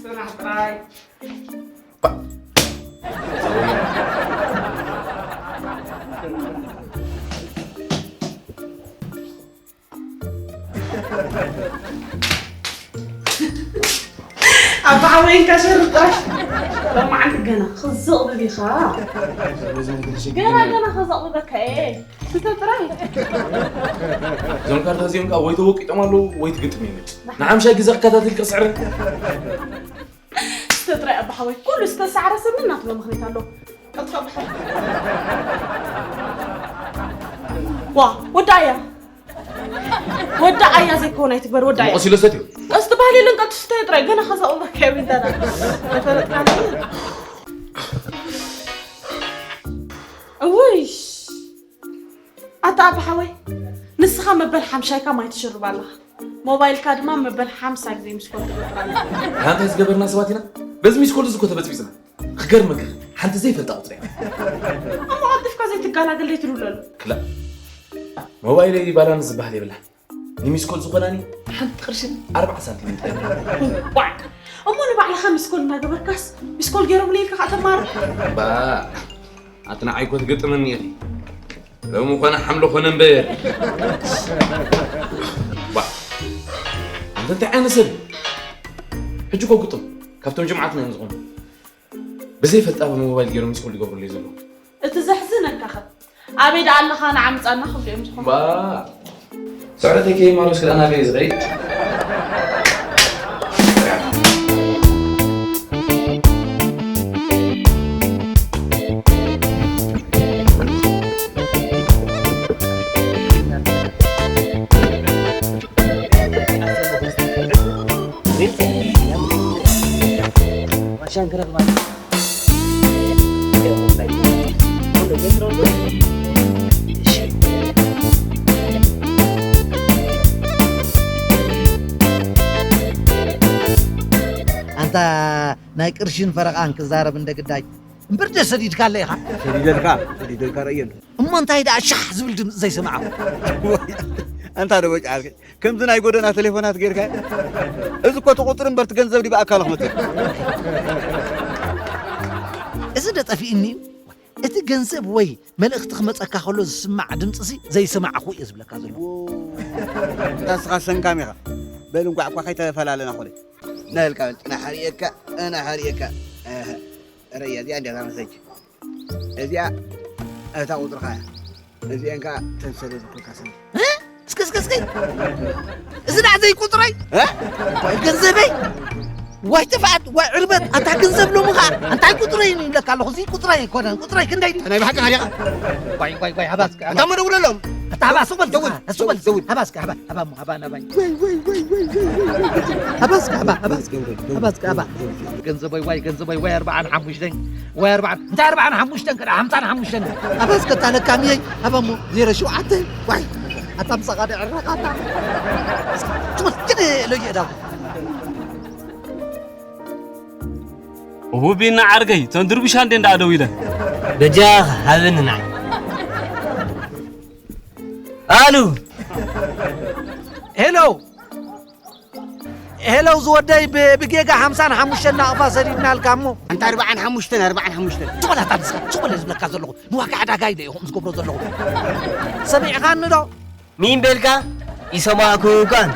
ጽናሕ ጥራይ። ኣባዓወይን ከሸርጣሽ። ሎማዓንቲ ገና ክዘቕብብ ኢኻ። ገና ገና ክዘቕብበካ እየ። ስተ ጥራይ። እዞም ካርታ እዚኦም ከዓ ወይ ተወቂጦም ኣለዉ ወይ ትግጥም እዮም። ንሓምሻይ ግዜ ክከታተል ክስዕረ። ስተ ጥራይ ኣባሓወይ፣ ኩሉ ዝተሳዕረ ሰብ ናትሎ ምኽንያት ኣለዎ። ቀልጥፋ ኣባሓወይ። ዋ፣ ወዳእያ። ወዳእያ ዘይኮነ ኣይትግበር፣ ወዳእያ። መቐስ ኢሎ ሰትዩ። ቀስ ትበሃል የለን፣ ቀልጥፍ ስተ ጥራይ፣ ገና ከዛ ኦባካ ቢንታና። ተፈለጥካ። እውይ። ኣታ ኣባሓወይ፣ ንስኻ መበል ሓምሻይካ ማይ ትሽርብ ኣለኻ። ሞባይልካ ድማ መበል ሓምሳ ግዜ ሚስኮል ትገብር ኣለኻ። ሓንቲ ዝገበርና ሰባት ኢና። በዚ ሚስኮል እዚ እኮ ተበጽቢጽና። ክገርመካ፣ ሓንቲ ዘይፈልጣ ቁጽሪ እያ። እሞ ቀልጢፍካ ዘይትገላገል ደይ ትድውለሉ? ክላ። ሞባይለይ ባላንስ ዝበሃል የብላ። ንሚስኮል ዝኾናኒ ሓንቲ ቅርሽን ኣርባዓ ሳንቲም ጥራይ። ዋዕ! እሞ ንባዕልኻ ሚስኮል እናገበርካስ፣ ሚስኮል ገይሮምለይ ኢልካ ከዓ ተማርር? ባ፣ ኣቲ ንዓይ እኮ ትገጥመኒ ኢኺ። ሎሚ ኮነ ሓምለ ኮነ እምበር። ባ፣ ኣንተ እንታይ ዓይነት ሰብ? ሕጂ እኮ ግጥም፣ ካብቶም ጅምዓትና እዮም ዝኾኑ። ብዘይፈልጣ ብሞባይል ገይሮም ሚስኮል ይገብሩለይ ዘለዉ። እቲ ዘሕዝነካ ኸ? ኣበይ ደኣ ኣለኻ ንዓ ምጻና ክብሉ እዮም ዝኾኑ። ባ፣ ስዕረተይ ከይማሎ እስከ ደኣ ናበይ ዝኸይድ? ኣንታ ናይ ቅርሽን ፈረቓን ክዛረብ እንደ ግዳጅ እምበር ደ ሰዲድካ ኣለ ኢኻ። ሰዲደልካ፣ ሰዲደልካ ረእየ እንዶ። እሞ እንታይ ደኣ ሻሕ ዝብል ድምፂ ዘይሰማዕኹ? ወይ፣ ኣንታ ዶ በጭ ዓርከይ፣ ከምዚ ናይ ጎደና ቴሌፎናት ጌርካ? እዚ እኮ እቲ ቁፅሪ እምበር እቲ ገንዘብ ዲ ብኣካል ክመፅእ። እዚ ዶ ጠፊእኒ እዩ? እቲ ገንዘብ ወይ መልእኽቲ ክመፀካ ከሎ ዝስማዕ ድምፂ ሲ ዘይሰማዕኹ እየ ዝብለካ ዘለኹ። እታ ንስኻ ሰንካም ኢኻ። በል እንኳዕ እኳ ከይተፈላለና ኮለይ። ናይልካ በል ጥና ሓሪኤካ፣ ጥና ሓሪኤካ። እህ፣ ረያ እዚኣ እንዲያ እታ መሰጅ። እዚኣ እታ ቁፅርኻ እያ። እዚአን ከዓ ተንሰለ ዝኮልካ ሰኒ። እ? እስከ፣ እስከ፣ እስከ። እዚ ደኣ ዘይቁፅረይ? እ? ወይ ገንዘበይ? ወይ ጥፍኣት፣ ወይ ዕርበት። ኣንታ ገንዘብ ሎሚ ከዓ እንታይ ቁፅረይ ይብለካ ኣለኹ። እዚ ቁፅረይ ኣይኮነን። ቁፅረይ ክንደይ ድዩ? ናይ ብሓቂ ካሊኻ? ቆይ፣ ቆይ፣ ቆይ፣ ሃባስከ፣ ኣንታ ሃባስ። መደውለሎም። ኣታ ሃባ፣ ሱቅ በል፣ ደውል፣ ሱቅ በል። ደውል፣ ደውል። ሃባስከ፣ ሃባ፣ ሃባ፣ ሃባ፣ ናባይ። ወይ፣ ወይ፣ ወይ፣ ወይ፣ ወይ፣ ወይ፣ ወይ። ሃባስከ፣ ሃባ፣ ሃባስከ። ሃባስከ፣ ሃባ፣ ሃባ። ገንዘበይ፣ ዋይ፣ ገንዘበይ፣ ወይ፣ ኣርባዓን ሓሙሽተን፣ ወይ፣ ኣርባዓን፣ እንታይ፣ ኣርባዓን ሓሙሽተን፣ ከዳ፣ ሓምሳን ሓሙሽተን። ሃባስከ፣ እታ ለካምየይ፣ ሃባ፣ እሞ፣ ዜሮ ሸውዓተ፣ ዋይ፣ ኣታ ምሳኻ ድዕረኻ፣ ኣታ። ትወስድ ለየዳ። ውቢና ዓርከይ፣ እተን ድርቡሻ እንዴ እንዳደው ኢለን። በጃኻ ሃብኒ ንዓይ። ኣሉ። ሄሎ። ሄሎ ዝወደይ፣ ብ-፣ ብጌጋ ሓምሳን ሓሙሽተን ናቕፋ ሰዲድናልካ እሞ። ኣንታ ኣርባዓን ሓሙሽተን፣ ኣርባዓን ሓሙሽተን። ሱቕ በል ኣታ ንስኻ፣ ሱቕ በል ዝብለካ ዘለኹ። ንዋጋ ዕዳጋ ኢለ ኢኹም ዝገብሮ ዘለኹ። ሰሚዕኻኒ ዶ? ሚን በልካ? ይሰማዕኩ እኳን።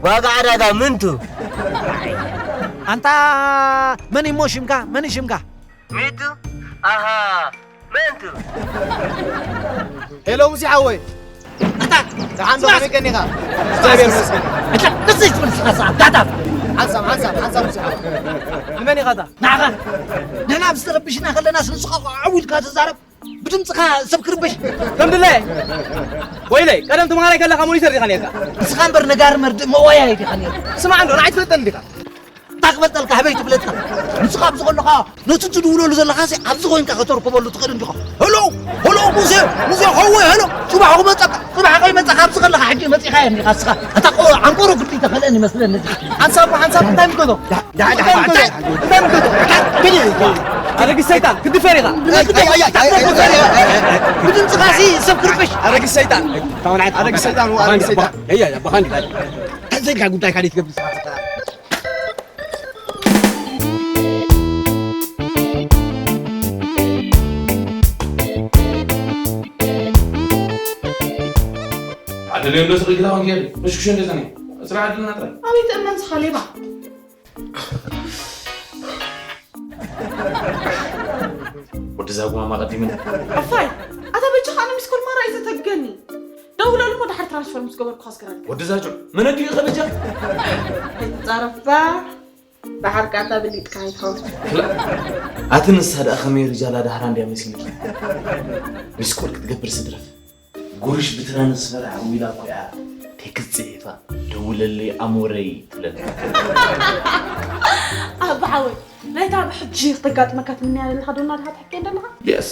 ዋጋ ዕዳጋ ምንቱ? ኣንታ መን እሞ ሽምካ? መን ሽምካ? ሚቱ? ኣሃ፣ ምንቱ? ሄሎ፣ ሙሴ ሓወይ። ኣታ፣ ደሓን ዶ? ስማዕ! ከመይ ቀኒኻ? እግዚኣብሔር ይመስገን። ኣታ፣ ደስ ይበል ስኻ፣ ስኻ፣ ዳታ። ሓንሳብ፣ ሓንሳብ፣ ሓንሳብ፣ ሙሴ ሓወይ። ንመን ኢኻ እታ? ንዓኻ። ንሕና ምስ ተረብሽና ከለና፣ ንስኻ ዓው ኢልካ ትዛረብ። ብድምፅኻ ሰብ ክርበሽ። ከም ድላየ። ወይለይ፣ ቀደም ተምሃራይ ከለኻ ሞኒተር ዲኻ ነርካ? ንስኻ እምበር ነጋሪ መርድእ መዋያይ ዲኻ ነርካ? ስማዕ እንዶ፣ ንዓይ ትፈልጠኒ ዲኻ? እንታይ ክፈልጠልካ፣ ኣበይ ትፍለጥካ? ንስኻ ኣብዚ ከለኻ፣ ነቲ ትድውለሉ ዘለኻ ሲ ኣብዚ ኮይንካ ከተርክበሉ ትኽእል እንዲኻ። ሄሎ፣ ሄሎ፣ ሙሴ፣ ሙሴ፣ ሐወይ፣ ሄሎ፣ ጽባሕ ክመጸካ፣ ጽባሕ ከይመጸካ ኣብዚ ከለኻ ሕጂ መጺኻዮ እንዲኻ ንስኻ። ኣታ ቆ-፣ ዓንቆሮ ግዲ ተኸልአን ይመስለኒ እዚ። ሓንሳብ፣ ሓንሳብ እንታይ ምልከቶ? ዳ-፣ ዳ-፣ ዳ-፣ እንታይ ምልከቶ? እንታይ ምልከቶ? እንታይ ምልከቶ? ኣረጊት ሰይጣን፣ ክትድፈር ኢኻ። ኣይ፣ ኣይ፣ ኣይ፣ ኣይ፣ ኣይ፣ ኣይ፣ ኣይ፣ ኣይ፣ ኣይ። ብድምፅኻ ሲ ሰብ ክርብሽ። ኣረጊት ሰይጣን። ኣረጊት ሰይጣን፣ ኣረጊት ሰይጣን። ኣይ፣ ኣይ፣ ኣይ፣ ብኻን እንታይ ዘይካ ጉዳይ ካልእ ትገብር ንስኻ? ዓዲ ሌሎ ስቕ ኢልካ ኮንክ የለ፣ መሽኩሾ እንደ ዘኔ። ስራሕ ዓድልና ጥራይ። ኣበይ ትእመን ስኻ ሌባ? ወዲ ዛጉማ ማቐዲምን ኣፋይ፣ ኣታ በጃኻ ኣነ ሚስኮል ማራ እዩ ዘተገኒ። ደውለሉ እሞ ድሓር ትራንስፈር ምስ ገበርኩ ከስገረልካ። ወዲ ዛጁ፣ መን ኣዲኡ ከበጃ? ኣይትጻረፋ። ድሓር ቃታ ብሊጥካ ኣይትኸውን። ክላ-፣ ኣቲ ንሳ ደኣ ከመይ ሪጃላ ዳህራ እንድያ መሲልኪ። ሚስኮል ክትገብር ስድረፍ። ጉርሽ ብትራንስፈር ዓዊላ እኮ እያ ቴክስት ጽሒፋ፣ "ደውለለይ ኣሞረይ" ትብለኒ። ኣባ ሓወይ፣ ናይታ ብሕጂ ክተጋጥመካ ትምንያ ዘለኻ ዶ እናድኻ ትሕከይ ዘለኻ? የስ።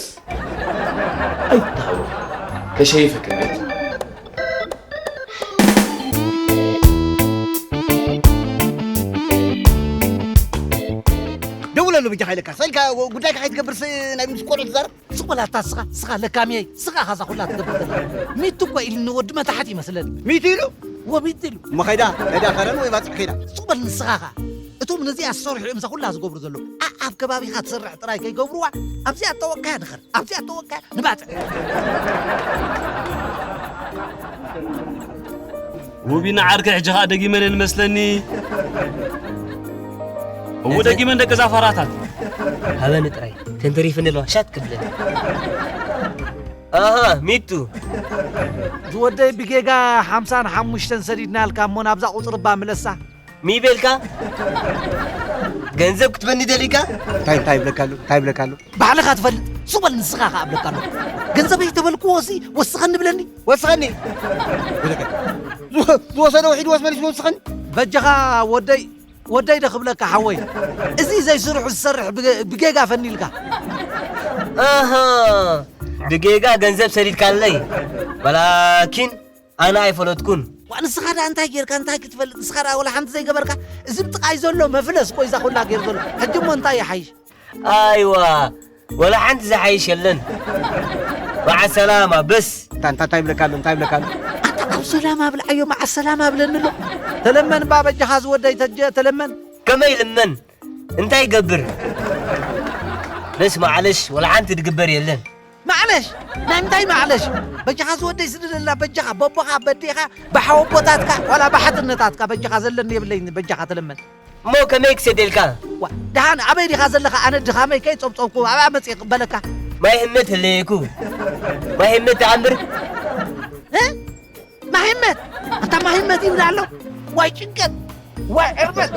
ኣይትተሃወኽ። ከሸይፈካ እየ። ደውለሉ ብጃኻ ኢለካ። ሰልካ ጉዳይካ ከይትገብርስ ናይ ምስ ቆልዑ ትዛረብ? ስቕ በል ኣታ ስኻ፣ ስኻ ለካምየይ፣ ስኻ ኢኻ እዛ ኩላ ትገብር ዘላ። ሚቱ እኮ ኢሉኒ ወዲ መታሕት ይመስለኒ። ሚቱ ኢሉ? እወ፣ ሚቱ ኢሉ። እሞ ኸይዳ፣ ኸይዳ ከረን ወይ ባጽዕ ኸይዳ። ስቕ በል ንስኻ ኸኣ። እቶም ነዚኣ ዝሰርሑ እዮም እዛ ኩላ ዝገብሩ ዘለዉ። ኣ-፣ ኣብ ከባቢኻ ትሰርሕ ጥራይ ከይገብርዋ፣ ኣብዚኣ እተወቅካያ ድኸር፣ ኣብዚኣ እተወቅካያ ንባጽዕ። ውቢና ዓርከይ፣ ሕጂ ኸኣ ደጊመን እየን መስለኒ። እው፣ ደጊመን ደቂ ዛፋራታት። ሃበኒ ጥራይ፣ ተንተሪፍኒ ኣለዋ፣ ሻት ክብለኒ። ኣሃ፣ ሚቱ። ዝወደይ ብጌጋ ሓምሳን ሓሙሽተን ሰዲድናልካ እሞ ናብዛ ቁጽሪ እባ ምለሳ። ሚቤልካ? ገንዘብ ክትበኒ ደሊካ? እንታይ፣ እንታይ ይብለካ ኣሎ? እንታይ ይብለካ ኣሎ? ባዕልኻ ትፈልጥ። ሱቕ በል ንስኻ ኸኣ እብለካ ኣለኹ። ገንዘበይ ተበልክዎ ሲ ወስኸኒ ብለኒ። ወስኸኒ? ዝወ-፣ ዝወሰዶ ውሒድ ወስ መሊሱ ወስኸኒ? በጃኻ ወደይ፣ ወደይ ዶ ክብለካ ሓወይ? እዚ ዘይስርሑ ዝሰርሕ ብገ-፣ ብጌጋ ፈኒልካ። ኣሃ፣ ብጌጋ ገንዘብ ሰዲድካለይ። ወላኪን ኣነ ኣይፈለጥኩን። ዋ፣ ንስኻ ደኣ እንታይ ጌርካ፣ እንታይ ክትፈልጥ? ንስኻ ደኣ ወላ ሓንቲ ዘይገበርካ። እዚ ብጥቓይ ዘሎ መፍለስ እኮ እዩ እዛ ኩላ ጌሩ ዘሎ። ሕጂ እሞ እንታይ ይሓይሽ? ኣይዋ፣ ወላ ሓንቲ ዝሓይሽ የለን። መዓ ሰላማ፣ በስ። እንታ-፣ እንታ-፣ እንታይ ይብለካ ኣሎ? እንታይ ይብለካ ኣሎ? ኣታ ኣብ ሰላማ ብልዓዮ፣ መዓ ሰላማ ብለኒ ኣሎ። ተለመን እባ በጃኻ ዝወደይ ተጀ-፣ ተለመን። ከመይ ልመን? እንታይ ይገብር? በስ ማዕለሽ፣ ወላ ሓንቲ ድግበር የለን። ማዕለሽ? ናይ ምንታይ ማዕለሽ? በጃኻ ዝወደይ ስደደልና፣ በጃኻ፣ በቦኻ፣ በዴኻ፣ ብሓወቦታትካ፣ ዋላ ብሓትነታትካ፣ በጃኻ ዘለኒ የብለይን፣ በጃኻ ተለመን። እሞ ከመይ ክሰደልካ? ዋ፣ ደሓን ኣበይ ዲኻ ዘለኻ? ኣነ ድኻመይ ከይጸብጸብኩ፣ ኣብኣ መጽየ ክቕበለካ። ማይ ህመት ህለየኩ። ማይ ህመት ተኣምር? እ? ማይ ህመት? ኣንታ ማይ ህመት ይብል ኣሎ። ዋይ ጭንቀት፣ ዋይ ዕርበት።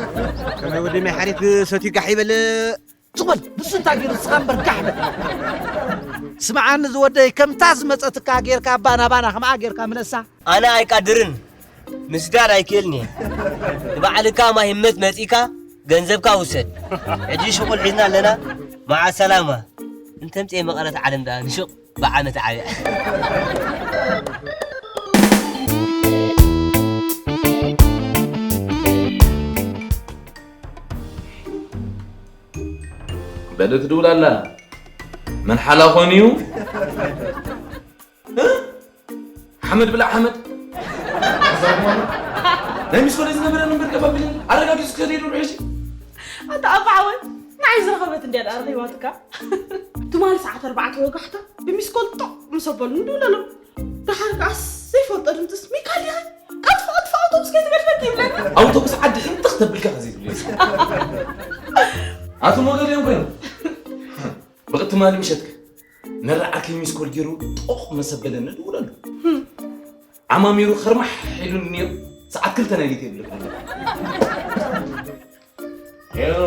ከመይ ወዲ ማይ ሓሪፍ ሰትዩ ጋሕ ይበል። ሱቕ በል፣ ንሱ እንታይ ገይሩ ንስኻ እምበር ጋሕ በል። ስምዓኒ ዝወደይ፣ ከምታ ዝመጸትካ ጌርካ ባና ባና ከምኣ ጌርካ ምለሳ። ኣነ ኣይቃድርን፣ ምስዳድ ኣይክእልን እየ። ንባዕልካ ማይ ህመት መጺእካ ገንዘብካ ውሰድ። ሕጂ ሽቑል ሒዝና ኣለና፣ መዓ ሰላማ። እንተምጽኤ መቐረት ዓለም ደኣ ንሹቕ ብዓመት ዓብያ። በል ትድውል ኣላ። መን ሓላ ኾን እዩ? እ? ሓመድ ብላዕ ሓመድ። ናይ ሚስኮለይ ዝነበረ ነምበር ቀባቢልን ኣረጋጊጹ ክኸደ ኢሉ ሕጂ። ኣታ ኣባ ዓወት፣ ንዓይ ዝረኸበት እንድያ ደኣ ረኺባትካ። ትማሊ ሰዓት ኣርባዕተ ወጋሕታ ብሚስኮል ጦቕ ምስ ኣበሉ ንድውለሎም። ደሓር ከኣስ ዘይፈልጦ ድምፅስ፣ "ሚካል ዲኻ? ቀልጥፍ፣ ቀልጥፍ፣ ኣውቶቡስ ከይትገድፈኪ" ይብለኒ። ኣውቶቡስ ዓዲ ሕንጥኽ ተብልካ ከ ዘይትብሉ። ኣቶም ወገል እዮም ኮይኖም። ብቕትማሊ ምሸትከ ነራ ዓርከይ ሚስኮል ገይሩ ጦቕ መሰበለኒ ድውለሉ። ዓማሚሩ ኸርማሕ ኢሉኒ ነይሩ። ሰዓት ክልተ ናይ ሌሊት የብለኒ። ሄሎ፣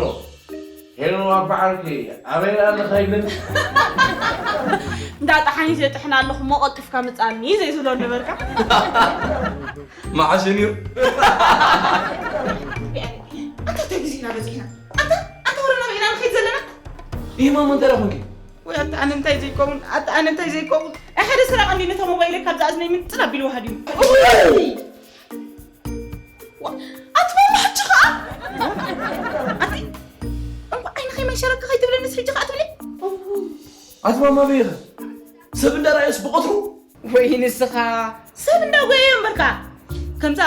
ሄሎ፣ ኣባ ዓርከይ፣ ኣበይ ኣለኻ ይብለኒ። እንዳ ጠሓኒ ዘጥሕን ኣለኹ፣ እሞ ቀልጢፍካ ምጻኒ ዘይትብሎ ነበርካ። መዓሸ ነይሩ። ኣንታ እንታይ ግዜ ኢና በጺሕና? ኣንታ፣ ኣንታ ወረና በኢና ንኸይድ ዘለና? ይህ ማሞ እንታይ ደኣ ኾንኪ? ወይ ኣታ ኣነ እንታይ ዘይከውን፣ ኣታ ኣነ እንታይ ዘይከውን። ኣይ ሓደ ስራቕ እንዲ ነታ ሞባይለይ ካብዛ እዝነይ ምንጽል ኣቢሉ ወሃድዩ። ዋ፣ ኣቲ ማማ ሕጂ ኸኣ? ኣቲ፣ እንኳዕ ዓይንኺ መንሸረካ ከይትብለኒስ ሕጂ ኸኣ ትብሊ? ኣቲ ማማ በይኸ? ሰብ እንዳረኣየስ ብቐትሩ? ወይ ንስኻ ሰብ እንዳጎየዮ እምበርካ። ከምዛ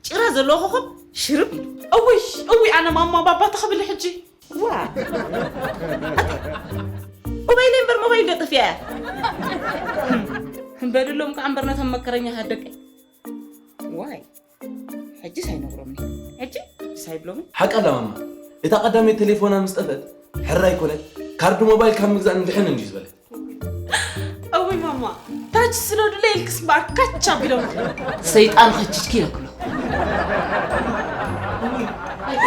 ጭራ ዘለዎ ኮኾብ ሽርብ ኢሉ። እውይ፣ እውይ፣ ኣነ ማማ ባባ ተኽብል ሕጂ። ዋ። ሞባይለይ እምበር ሞባይል ዶ ጠፊኣ እያ? እምበድሎም ከዓ እምበር ነቶም መከረኛታት ደቀይ። ዋይ። ሕጂስ ኣይነግሮምን። ሕጂ ሕጂስ ኣይብሎምን። ሓቃ ኣላ ማማ። እታ ቀዳመይቲ ቴሌፎና ምስ ጠፍአት፣ ሕራይ ኮነ፣ ካርድ ሞባይል ካብ ምግዛእ ንድሕን እንድዩ ዝበለ። እውይ ማማ፣ ታች ስሎድለ ኢልክስ እምበኣር ካች ኣቢሎም። ሰይጣን ኸችችኪ ይለክሎ።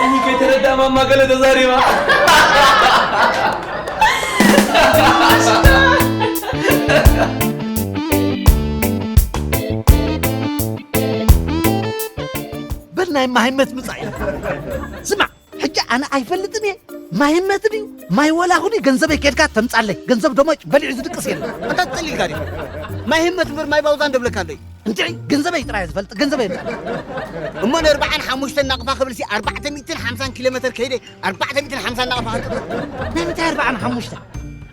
እኔ ከይተረዳ ማማ ገለ ተዛሪባ። በል ናይ ማህመት ምጻእ እዩ። ስማዕ፣ ሕጂ ኣነ ኣይፈልጥን እየ። ማህመት ድዩ ማይ ወላ ኩኒ ገንዘበይ ኬድካ ተምጻለይ። ገንዘብ ደሞጭ በሊዑ ዝድቅስ የለን። ኣታ ትጸሊልካ ድዩ? ማይ ህመት እምበር ማይ ባውዛ እንደብለካ ኣለይ። እንድዒ ገንዘበይ ጥራይ ዝፈልጥ፣ ገንዘበይ የምጻለይ። እሞ ንኣርባዓን ሓሙሽተን ናቕፋ ክብል ሲ ኣርባዕተ ሚእትን ሓምሳን ኪሎ ሜተር ከይደ ኣርባዕተ ሚእትን ሓምሳን ናቕፋ ክጥጥር። ናይ ምንታይ ኣርባዓን ሓሙሽተን?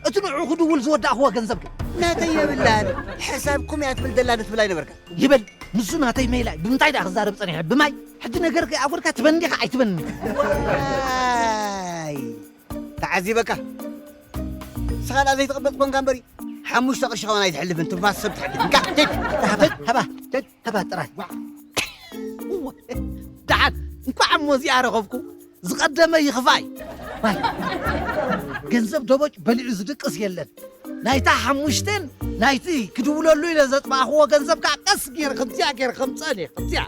እቲ ንዑ ክድውል ዝወዳእኽዎ ገንዘብ ድዩ? ናተይ የብላን። ሕሳብኩም እያ ትብል ዘላ ዶ ትብል ኣይነበርካ? ይበል። ንሱ ናተይ ሜላ እዩ። ብምንታይ ደኣ ክዛረብ ጸኒሐ? ብማይ? ሕጂ ነገር ከይኣጎድካ ትበኒ ዲኻ ኣይትበኒ? ዋይ! ተዓዚበካ። ንስኻ ደኣ ዘይትቕበጥ ኮንካ እምበሪ፣ ሓሙሽተ ቅርሺ ከማን ኣይትሕልፍን፣ ትንፋስ ሰብ ትሕልፍ። እንካ፣ ሂድ፣ ሃባ፣ ሃባ፣ ሂድ፣ ሃባ ጥራይ። ደሓን፣ እንኳዕ እሞ እዚኣ ረኸብኩ። ዝቐደመ ይኽፋእ እዩ። ዋይ፣ ገንዘብ ደቦጭ በሊዑ ዝድቅስ የለን። ናይታ ሓሙሽተን ናይቲ ክድውለሉ ኢለ ዘጥፋእኽዎ ገንዘብ ከዓ ቀስ ገይረ ከምዚኣ ገይረ ከምፀን እየ። ከምዚኣ።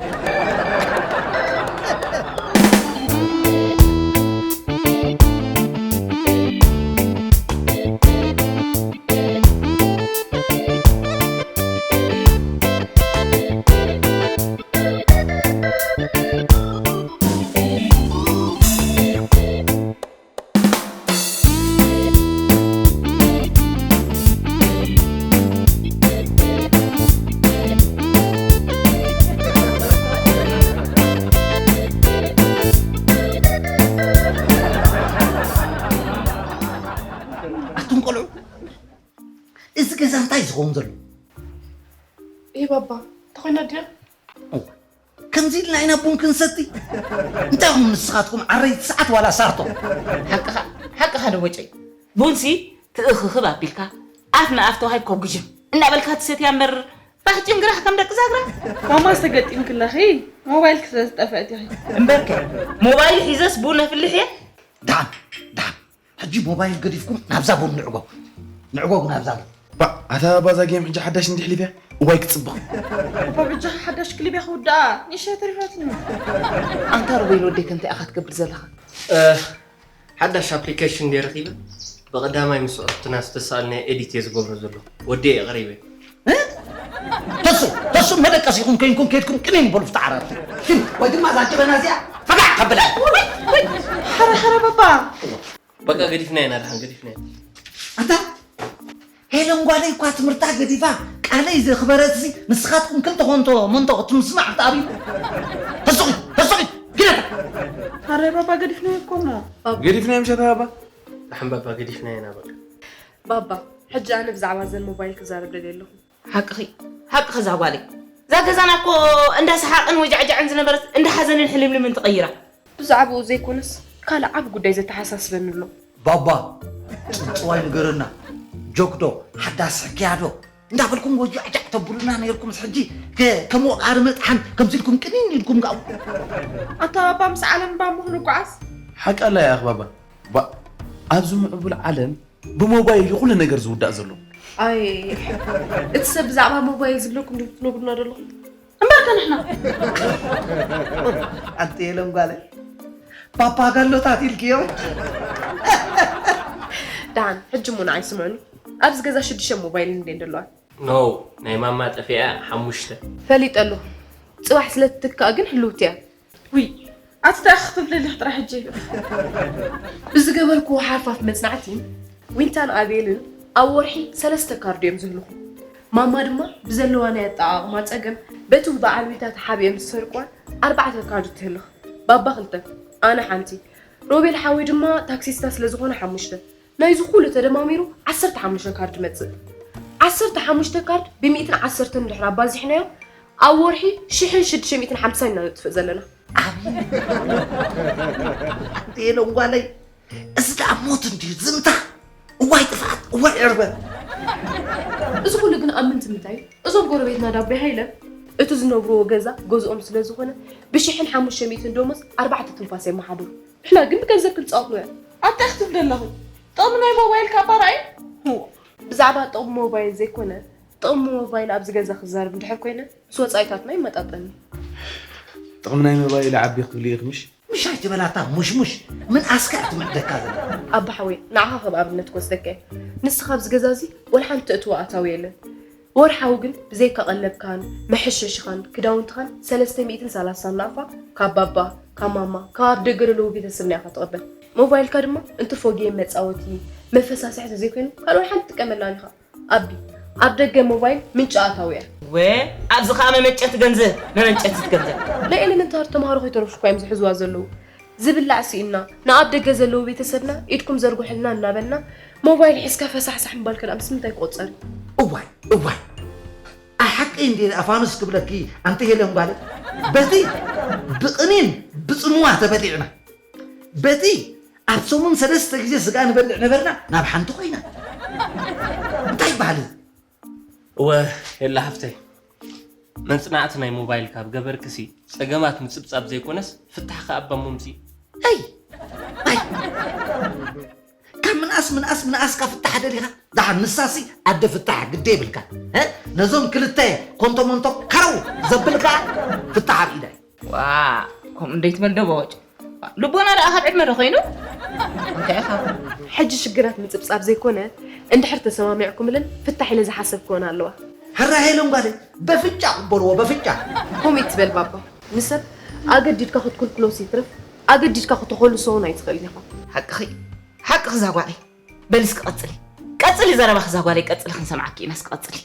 ኣቱም ቆልዑ፣ እዚ ገዛ እንታይ ዝኸውን ዘሎ? ይህ ባባ ተኾይና ድያ? ከምዚ ኢልና ኢና ቡን ክንሰቲ? እንታይ ኢኹም ንስኻትኩም ዓረይቲ ሰዓት ዋላ ሳርቶ? ሓቅኻ ሓቅኻ ደቦጨይ። ቡንሲ ትእኽኽብ ኣቢልካ ኣፍ ንኣፍ ተዋሂብካ ጉጅም እናበልካ ትሰትያ እምበር ባህ ጭንግራሕ ከም ደቂ ዛግራ። ማማ ዝተገጢምክለኺ ሞባይልኪ ስለ ዝጠፍአት ኢኺ። እምበርከ ሞባይል ሒዘስ ቡን ኣፍልሕ እየ። ደሓን ደሓን፣ ሕጂ ሞባይል ገዲፍኩም ናብዛ ቡን ንዕጎ። ንዕጎ ናብዛ ቡን። ባ ኣታ ባዛ ጌም ሕጂ ሓዳሽ እንዲሕ ሊብያ እዋይ ክጽብቕ። እባ በጃኻ ሓዳሽ ክሊብ እያ ክውድኣ፣ ንእሽተይ ተሪፋትኒ። ኣንታ ሩቤል ወደይ ከምታይ ኢኻ ትገብር ዘለኻ? ሓዳሽ ኣፕሊኬሽን እንደ ረኺበ ብቐዳማይ ምስ ዕርክትና ዝተሳእልናዮ ኤዲት እየ ዝገብሮ ዘለኹ። ወዲ እየ ቀሪበ። ተሱ ተሱ መደቀሲኹም ከይንኩም ከይድኩም ቅኒን በሉ ፍታ ዓራት። ወይ ድማ እዛ ጀበና እዚኣ ፈጋዕ ከብላ። ሓረ ሓረ ባባ። በቃ ገዲፍና ኢና ደሓን ገዲፍና ኢና። ኣታ ሄለን ጓለይ እኳ ትምህርታ ገዲፋ ቃለይ ዘኽበረትሲ ንስኻትኩም ክልተ ኮንቶ መንቶ ክትምስማዕ ክተኣብዩ። ተሱኺ ተሱኺ ግደታ። ሓረ ባባ ገዲፍና እኮ እሞ። ገዲፍና ምሸት ባባ። ደሓን ባባ ገዲፍና ኢና በቃ። ባባ፣ ሕጂ ኣነ ብዛዕባ እዘን ሞባይል ክዛረብ ደልየ ኣለኹ። ሓቅኺ ሓቅኺ እዛ ጓለይ። እዛ ገዛና እኮ እንዳ ሰሓቕን ወጃዕጃዕን ዝነበረት እንዳ ሓዘንን ሕልምልምን ተቐይራ። ብዛዕባኡ ዘይኮነስ ካልእ ዓቢ ጉዳይ ዘተሓሳስበኒ ኣሎ። ባባ ጽብጽዋይ ንገረና። ጆክዶ ሓዳስ ሕክያዶ እንዳበልኩም ወጃዕጃዕ ተብሉና ነይርኩም ሕጂ ከ- ከም ወቓሪ መጥሓን ከምዚ ኢልኩም ቅኒን ኢልኩም ጋው። ኣታ ባባ ምስ ዓለም ባሞ ክንጓዓዝ። ሓቃላ እያ ኣኽባባ። ባ ኣብዚ ምዕቡል ዓለም ብሞባይል እዩ ኩሉ ነገር ዝውዳእ ዘሎ። ኣይ እቲ ሰብ ብዛዕባ ሞባይል ዝብለኩም ዶ ትነግሩና ዘለኹም? እምበርከ ንሕና ኣንተ የለም ጓለ ፓፓጋሎታት ኢልክዮ። ደሓን ሕጂ እሞ ንዓይ ስምዑኒ። ኣብዚ ገዛ ሽዱሽተ ሞባይል እንዴ ዘለዋ? ኖ ናይ ማማ ጠፊኣ ሓሙሽተ። ፈሊጠ ኣለኹ። ጽባሕ ስለ ትትካእ ግን ህልውቲ እያ። ውይ ኣቲ እንታይ ክትብልልኽ ጥራሕ ሕጂ። ብዝገበርክዎ ሓርፋፍ መጽናዕቲ ዊንታን ኣቤልን ኣብ ወርሒ ሰለስተ ካርድ እዮም ዝህልኹ። ማማ ድማ ብዘለዋ ናይ ኣጠቓቕማ ጸገም በቲ በዓል ዊንታ ተሓቢኦም ዝሰርቅዋ ኣርባዕተ ካርድ ትህልኽ። ባባ ክልተ፣ ኣነ ሓንቲ፣ ሮቤል ሓወይ ድማ ታክሲስታ ስለ ዝኾነ ሓሙሽተ። ናይዚ ኩሉ ተደማሚሩ ዓሰርተ ሓሙሽተ ካርድ ይመጽእ። ዓሰርተ ሓሙሽተ ካርድ ብሚእትን ዓሰርተን እንድሕር ኣባዚሕናዮ ኣብ ወርሒ ሽሕን ሽዱሽተ ሚእትን ሓምሳን ኢና ነጥፍእ ዘለና። ኣንቲ የለን ጓለይ፣ እዚ ደኣ ሞት እንድዩ ዝምታ። እዋይ ጥፍኣት፣ እዋይ ዕርበት። እዚ ኩሉ ግን ኣብ ምንትምታይ እዩ? እዞም ጎረቤትና ዳቦይ ሃይለ እቲ ዝነብርዎ ገዛ ገዝኦም ስለ ዝኾነ ብሽሕን ሓሙሽተ ሚእትን ደሞዝ ኣርባዕተ ትንፋስ የመሓድሩ። ንሕና ግን ብገንዘብ ክንጻወት ንውዕል። ኣታ ክትብል ኣለኹ። ጥቕሚ ናይ ሞባይል ካባ ርኣይ። ብዛዕባ ጥቕሚ ሞባይል ዘይኮነ፣ ጥቕሚ ሞባይል ኣብዚ ገዛ ክዛረብ እንድሕር ኮይነ፣ ምስ ወጻኢታትና ይመጣጠኒ። ጥቕሚ ናይ ሞባይል ዓቢ ክብሊ ኢኺ ምሽ? ምሽ ኣይትበላታ ሙሽሙሽ፣ ምን ኣስካ እትምዕደካ ዘላ። ኣባ ሓወይ፣ ንዓኻ ከም ኣብነት ክወስደካ እየ። ንስኻ ኣብዚ ገዛ እዚ ወላ ሓንቲ እትዎ ኣታዊ የለን። ወርሓዊ ግን ብዘይካ ቀለብካን መሐሸሽኻን ክዳውንትኻን ሰለስተ ሚእትን ሰላሳን ናቕፋ ካብ ባባ፣ ካብ ማማ፣ ካብ ኣብ ደገ ዘለዉ ቤተሰብና ኢኻ ትቕበል። ሞባይልካ ድማ እንትፎ ጌም መጻወቲ፣ መፈሳስሒ ተዘይኮይኑ ካልእ ሓንቲ ትጥቀመላን ኢኻ። ኣቢ፣ ኣብ ደገ ሞባይል ምንጪ ኣታዊ እያ። ወ ኣብዚ ከኣ መመንጨቲ ገንዘብ መመንጨቲ ገንዘብ። ናይ ኤለመንታሪ ተምሃሮ ከይተረፍሽኳ እዮም ዝሕዝዋ ዘለዉ። ዝብላዕ ስኢንና ንኣብ ደገ ዘለዉ ቤተሰብና ኢድኩም ዘርጉሕልና እናበልና ሞባይል ሒዝካ ፈሳሕሳሕ ምባልከ ደኣ ምስ ምንታይ ክቑጸር እዩ? እዋይ እዋይ ኣይ ሓቀይ እንዴ ኣፋኑስ ክብለኪ ኣንቲ ሄለን ጓለ በቲ ብቕኒን ብጽምዋ ተበሊዕና በቲ ኣብ ሰሙን ሰለስተ ግዜ ስጋ ንበልዕ ነበርና ናብ ሓንቲ ኮይና እንታይ ይበሃል እዚ እወ ሄላ ሓፍተይ መጽናዕቲ ናይ ሞባይል ካብ ገበርክሲ ጸገማት ምጽብጻብ ዘይኮነስ ፍታሕ ከኣባ ሞምሲ ኣይ ኣይ ካብ ምንኣስ ምንኣስ ምንኣስካ ፍታሕ ደሊኻ ደሓን ንሳሲ ኣደ ፍታሕ ግደ ይብልካ እ? ነዞም ክልተ ኮንቶ መንቶ ከረው ዘብል ከዓ ፍታሕ ኣብ ኢዳ እዩ ዋ ከምኡ እንደይትበል ደቦጭ ልቦና ደኣ ካብ ዕድመ ዶ ኮይኑ እንታይ ኢኻ ሕጂ ሽግራት ምጽብጻብ ዘይኮነ እንድሕር ተሰማሚዕኩምለን ፍታሕ ኢለ ዝሓሰብክወን ኣለዋ ሕራይ ኢሎም ጓለይ በፍጫ ቅበልዎ በፍጫ ከምኡ ይትበል ባባ ንሰብ ኣገዲድካ ክትኩልኩሎስ ይትረፍ ኣገዲድካ ክትኾልሶ እውን ኣይትኽእልን ኢኻ ሓቅኺ ሓቅኺ እዛ ጓለይ በሊ እስኪ ቀጽሊ ቀጽሊ ዘረባኺ እዛ ጓለይ ቀጽሊ ክንሰምዓኪ ኢና እስኪ ቀጽሊ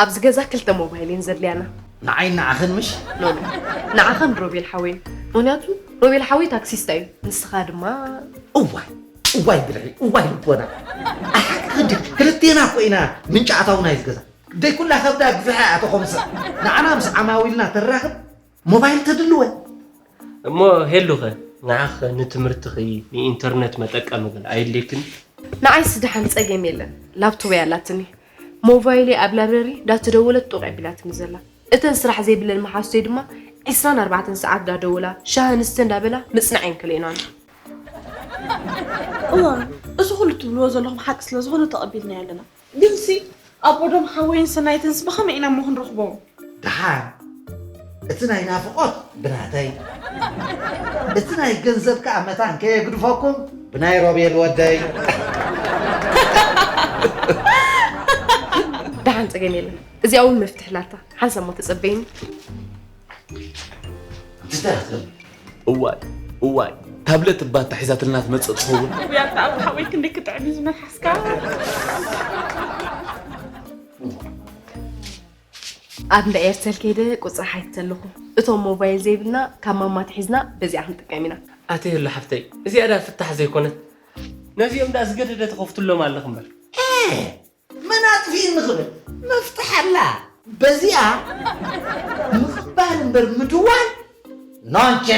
ኣብዚ ገዛ ክልተ ሞባይል እየን ዘድልያና ንዓይን ንዓኽን ምሽ ኖ ኖ ንዓኻን ሮቤል ሓወይን ምኽንያቱ ሮቤል ሓወይ ታክሲስታ እዩ ንስኻ ድማ እዋይ እዋይ ብልሒ እዋይ ልቦና ኣሓቂ ክዲ ክልቴና እኮ ኢና ምንጪ ኣታውና እዩ ዝገዛ ደይ ኩላ ከብዳ ግፍሐ ኣቶ ኾምሰ ንዓና ምስ ዓማዊልና ተራኽብ ሞባይል ተድልወ እሞ ሄሉኸ ንዓኸ ንትምህርትኺ ንኢንተርነት መጠቀሚ ግን ኣየድልየክን? ንዓይስ ደሓን ጸገም የለን ላፕቶበይ ኣላትኒ ሞባይለይ ኣብ ላብረሪ ዳተደወለት ጡቕ ኣቢላትኒ ዘላ እተን ስራሕ ዘይብለን መሓዙተይ ድማ ዒስራን ኣርባዕተን ሰዓት ዳደወላ ሻሂ ኣንስተ እንዳበላ ምጽናዕ የን ከልኤናኒ። እዋ እዚ ኩሉ ትብልዎ ዘለኹም ሓቂ ስለ ዝኾነ ተቐቢልናዮ ኣለና። ግንሲ ኣቦዶም ሓወይን ሰናይትንስ ብኸመይ ኢና እሞ ክንረኽቦም? ደሓን እቲ ናይ ናፍቖት ብናተይ እቲ ናይ ገንዘብ ከኣ መታን ከየግድፈኩም ብናይ ሮቤል ወደይ ደሓን ጸገም የለን እዚኣ እውን መፍትሕ ላታ ሓንሳብ እሞ ተጸበይኒ እንታይ ክትብል እዋይ እዋይ ታብለት እባ ኣታሒዛትልና ትመፅእ ትኸውን ውይ ኣታ ኣቦ ሓወይ ክንደይ ክጥዕም እዩ ዝመልሓስካ ኣብ እንዳ ኤርተል ከይደ ቁፅሪ ሓቲተ ኣለኹ እቶም ሞባይል ዘይብልና ካብ ማማ ኣትሒዝና በዚኣ ክንጥቀም ኢና ኣተየሎ ሓፍተይ እዚኣ ድኣ ፍታሕ ዘይኮነት ነዚኦም ድኣ ዝገደደ ትኸፍትሎም ኣለኹ እምበር መን ኣጥፊእኒ ክብል መፍትሕ ኣላ በዚኣ ምቕባል እምበር ምድዋል ኖንቸ